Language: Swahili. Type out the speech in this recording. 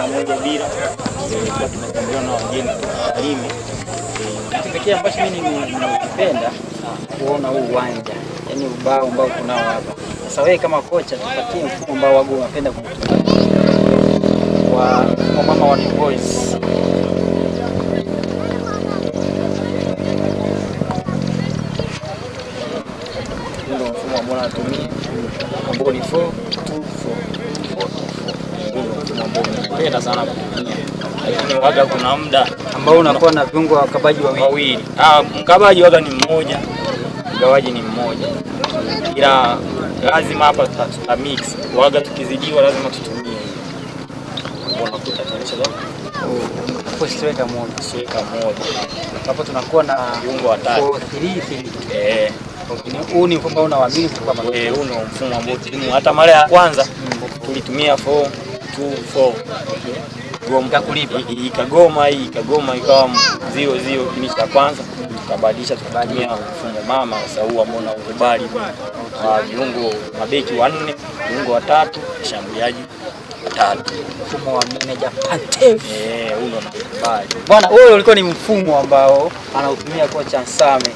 1-0. Tulikuwa tumetembelewa na wageni kutoka Tarime. Kitu pekee ambacho mimi nimekipenda kuona huu uwanja, yaani ubao ambao tunao hapa. Sasa wewe kama kocha, tupatie mfumo ambao wago unapenda kutumia kwa mfumo mama wa New Boys. Ndio mfumo ambao natumia ambao ni 4 2 4. Ndio mfumo ambao napenda sana kutumia, lakini waga kuna muda ambao unakuwa na viungo wakabaji wawili wawili. Ah, mkabaji waga ni mmoja, mgawaji ni mmoja, ila lazima hapa tuta mix waga, tukizidiwa lazima tutumie hiyo. Unakuta tunacheza kwa striker mmoja, striker mmoja, hapo tunakuwa na viungo watatu 4 3 3. Eh, huu ni mfumo unaoamini kwa eh, huu ndio mfumo ambao timu hata mara ya kwanza tulitumia 4 2 4 Ikakulipa. Ikagoma hii ikagoma ikawa 0-0 kipindi cha kwanza, tukabadilisha tukatumia mfumo mama. Sasa huu ambao naukubali wa viungo mabeki wanne, viungo watatu, washambuliaji watatu, mfumo wa manager Pantev. Eh, huu ndo nakubali bwana. Huo ulikuwa ni mfumo ambao anautumia kocha Nsame.